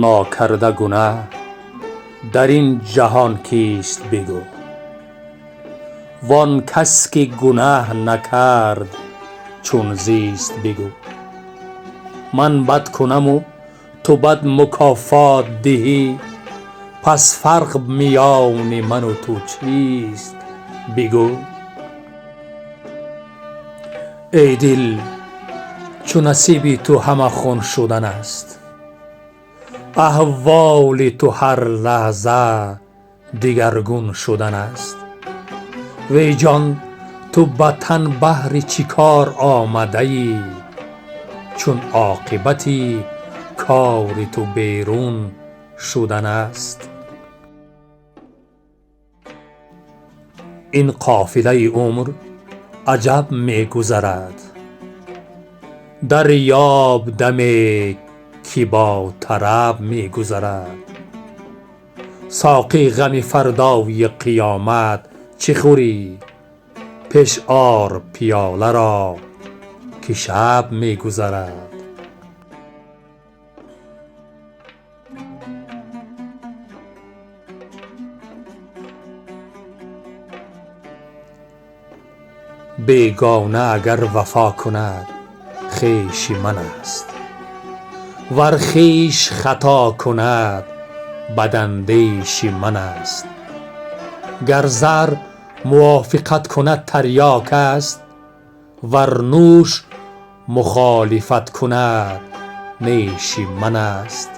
Нокарда гунаҳ дар ин ҷаҳон кист бигӯ, вон кас ки гунаҳ накард чун зист бигӯ. Ман бад кунаму ту бад мукофот диҳӣ, пас фарқ миёни ману ту чист бигӯ. Эй дил, чу насиби ту ҳама хун шудан аст, аҳволи ту ҳар лаҳза дигаргун шудан аст. Вей ҷон, ту ба тан баҳри чӣ кор омадаӣ, чун оқибати кори ту берун шудан аст. Ин қофилаи умр аҷаб мегузарад, дарёб даме ки бо тараб мегузарад. Соқӣ, ғами фардои қиёмат чӣ хӯрӣ, пеш ор пиёларо ки шаб мегузарад. Бегона агар вафо кунад, хеши ман аст, вар хеш хато кунад, бадандеши ман аст. Гар зар мувофиқат кунад, тарёк аст, вар нӯш мухолифат кунад, неши ман аст.